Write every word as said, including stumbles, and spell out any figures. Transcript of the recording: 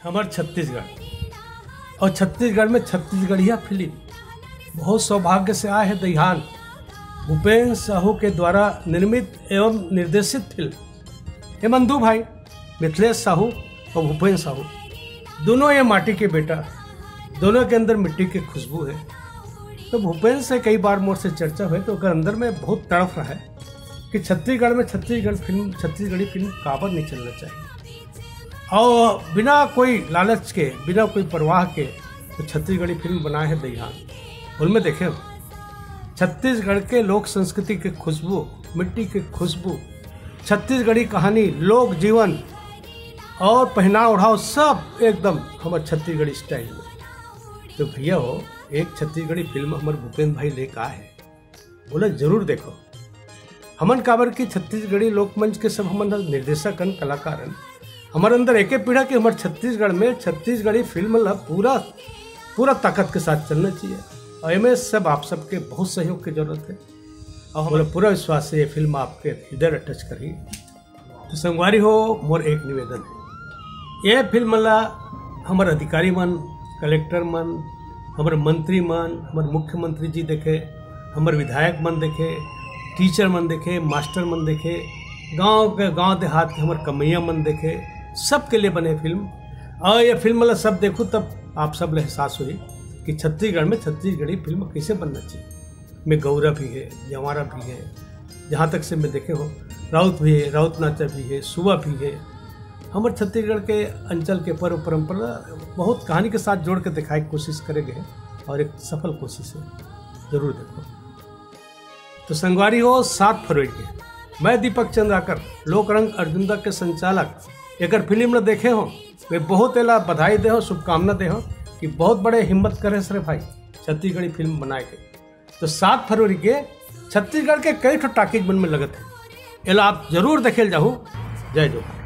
हमर छत्तीसगढ़ और छत्तीसगढ़ में छत्तीसगढ़िया फिल्म बहुत सौभाग्य से आए है दईहान। भूपेन साहू के द्वारा निर्मित एवं निर्देशित फिल्म। ये मन दू भाई मिथिलेश साहू और भूपेन साहू, दोनों ये माटी के बेटा, दोनों के अंदर मिट्टी की खुशबू है। तो भूपेन से कई बार मोर से चर्चा हुई तो ओकर अंदर में बहुत तड़फ रहा है कि छत्तीसगढ़ में छत्तीसगढ़ फिल्म, छत्तीसगढ़ी फिल्म काबर नहीं चलना चाहिए। और बिना कोई लालच के, बिना कोई परवाह के तो छत्तीसगढ़ी फिल्म बनाए है दईहान। उनमें देखे हो छत्तीसगढ़ के लोक संस्कृति के खुशबू, मिट्टी के खुशबू, छत्तीसगढ़ी कहानी, लोक जीवन और पहनाव ओढ़ाव सब एकदम हमर छत्तीसगढ़ी स्टाइल में। तो भैया हो, एक छत्तीसगढ़ी फिल्म हमर भूपेन भाई लेके आए है, बोला जरूर देखो। हमन काबर कि छत्तीसगढ़ी लोकमंच के सब हमन निर्देशक हन, कलाकार हन। हमर अंदर एके पीड़ा कि हमर छत्तीसगढ़ में छत्तीसगढ़ी फिल्म ला पूरा, पूरा ताकत के साथ चलना चाहिए। और एमे सब आप सबके बहुत सहयोग की जरूरत है। और हमारा पूरा विश्वास है ये फिल्म आपके हृदय ला टच करही। तो संगवारी हो, मोर एक निवेदन है, ये फिल्म ला हमर अधिकारी मन, कलेक्टर मन, हमर मंत्री मन, हमर मुख्यमंत्री जी देखे, हमर विधायक मन देखे, टीचर मन देखे, मास्टर मन देखे, गांव के, गांव देहात के हमर कमैया मन देखे, सबके लिए बने फिल्म। और ये फिल्म ला सब देखू तब आप सब ला एहसास होई कि छत्तीसगढ़ में छत्तीसगढ़ी फिल्म कैसे बनना चाहिए। में गौरा भी है, जवारा भी है, जहाँ तक से मैं देखे हो, राउत भी है, राउत नाचा भी है, सुआ भी है। हमर छत्तीसगढ़ के अंचल के पर्व परंपरा बहुत कहानी के साथ जोड़ के दिखाए के कोशिश करे गए हैं और एक सफल कोशिश है, जरूर देखो। तो संगवारी हो, सात फरवरी के मैं दीपक चंद्राकर, लोकरंग अर्जुंदा के संचालक, एकर फिल्म ल देखे हो, मैं बहुत एला बधाई दे हो, शुभकामना दे हो कि बहुत बड़े हिम्मत करे रे भाई छत्तीसगढ़ी फिल्म बनाए के। तो सात फरवरी के छत्तीसगढ़ के कई ठो टाकीज मन में लगत है, एला आप जरूर देखे ल जाहू। जय जोहार।